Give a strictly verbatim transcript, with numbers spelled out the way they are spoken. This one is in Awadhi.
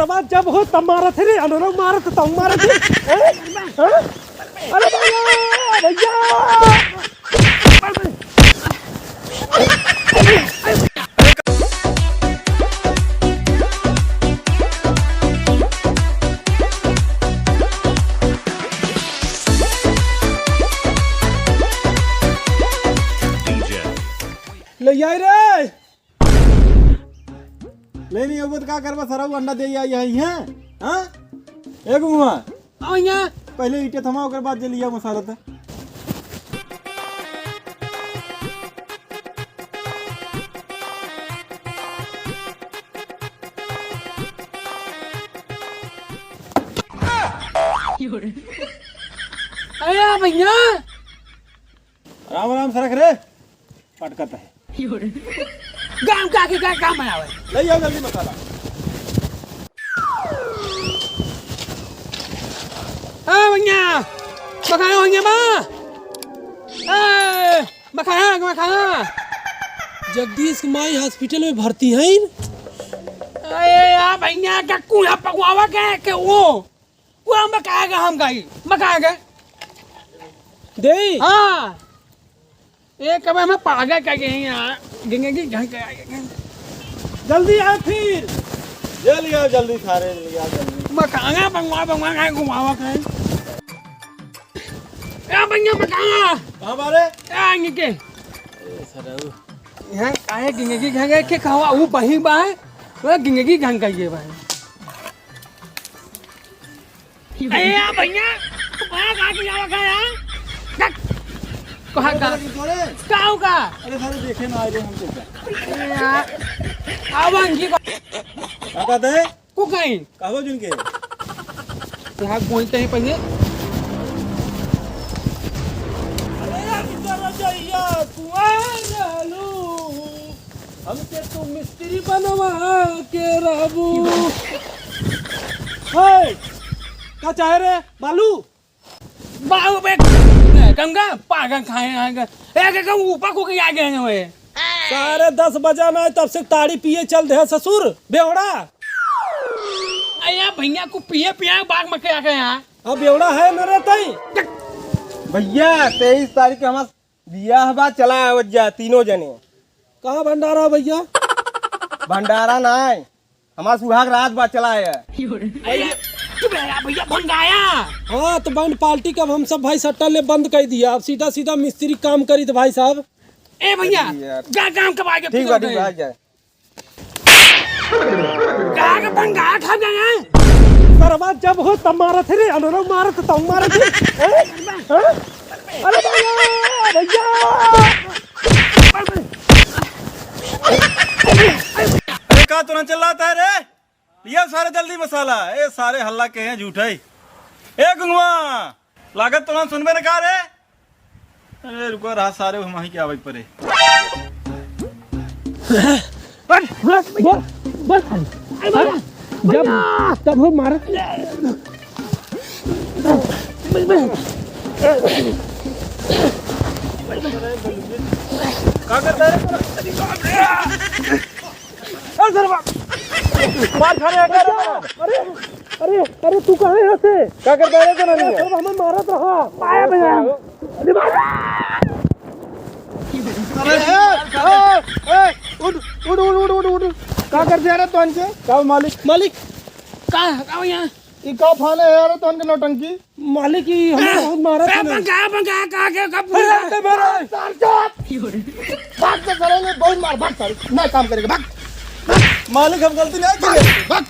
अब जब हो तब मारत है रे, अनोरा मारत तब मारत है। हैं? हैं? अरे भैया, भैया! ले आई रे। ले नहीं अबो तो का करबा, सरऊ अंडा दे आई है, हैं? हाँ? ए गुआ। आओ यहाँ। पहले ईटे थमा, ओकर बाद जे लिया मसाला था। अरे भैया। राम राम सरक रे। पटकत है। गाँव का के का काम आवे? ले आओ जल्दी मसाला। ए भैया, मखाना भैया बा। ए, मखाना, मखाना। जगदीश की माई hospital में भर्ती है। अरे यार भैया, का कूड़ा पकवावा के, के वो? वो हम मकाएगा, हम गाई, मकाएगा। दे। हाँ। ये कब हमें पागल कर गए हैं यार। गिंगे की ढंग कर आएगा। जल्दी आओ फिर। जल्दी आओ, जल्दी सारे, जल्दी आओ, जल्दी। मकाएगा, बंगवा, बंगवा, कहीं घुमावा कहीं। ए भैया, मकाएगा। कहाँ मारे? ए, आएंगे के? ए, सरऊ। यहाँ आए गिंगे की ढंग है, के कहा, वो बही बा है, वो गिंगे की ढंग का ये बा है। अरे यार भैया, तू कहाँ, कहाँ के जावा का यार? देख, कहाँ का? अरे, अरे। का होगा? अरे, सारे देखे ना आए रे हमको क्या? अरे यार, आवा इनकी को- क्या कहते हैं? को कहीं? कहो जिनके? यहाँ बोलते हैं पहले। अरे यार, इधर आ जाइए, कुआं रहलू। हमके तू मिस्त्री बनवा के रहबू। हे, का चाहे रे, बालू? बालू बे, गंगा, पागल खाए आएगा। ए, के कहूँ ऊपर को के आगे हैं वे। सारे दस बजा ना, तब से ताड़ी पिए चल दे ससुर, बेवड़ा। अरे भैया को पिए पिए बाग में के आ गए यहाँ। अब बेवड़ा है न रहता ही। भैया, तेईस तारीख के हमार बियाह बा, चला आवत जा तीनों जने। कहाँ भंडारा भैया? भंडारा ना है, हमार सुहाग रात बा, चला आया। भैया, तू मेरा भैया भंगाया। हाँ, तो band party का अब हम सब भाई सट्टा ले बंद कर दिया, अब सीधा सीधा मिस्त्री काम करी तो भाई साहब। ए भैया, अरे यार। जा काम कब आगे ठीक बा, ठीक बा, आ जा। का के भंगाया खा गया है? सरवा जब हो तब मारत है रे, अनोरा मारत तब मारत है। हैं? हैं? अरे भैया, भैया। अरे का तुरंत चिल्लाता है रे? लिया सारे जल्दी मसाला। ए सारे हल्ला के हैं झूठे। ए गुंगवा, लागत तुरंत सुनबे न का रे? अरे रुको रहा सारे हम वहीं के आवे परे। बस, बस, बस, बस। जब तब हो मारत। का करता है? ए, सरवा! मार खा रहे हैं, क्या? अरे, अरे, अरे, तू कहाँ है यहाँ से? का करता है, तना नहीं है? सरवा, हमें मारत रहा। आया भैया। अरे, मार। अरे, ए, ए, ए, उठ, उठ, उठ। का करते आ रहे तो इनसे? का मालिक? मालिक, का, का यहाँ? ई का फाने है यार, तोहन के नौटंकी? मालिक, ई हमें बहुत मारा ए, था ना। पंखा, पंखा, का, के, का, अरे, पूरा? अरे, मेरा सार चोप! भाग जा, साले ने बहुत मार, भाग साले, नहीं काम करेगा, भाग। मालिक, हम गलती नहीं किए। भाग।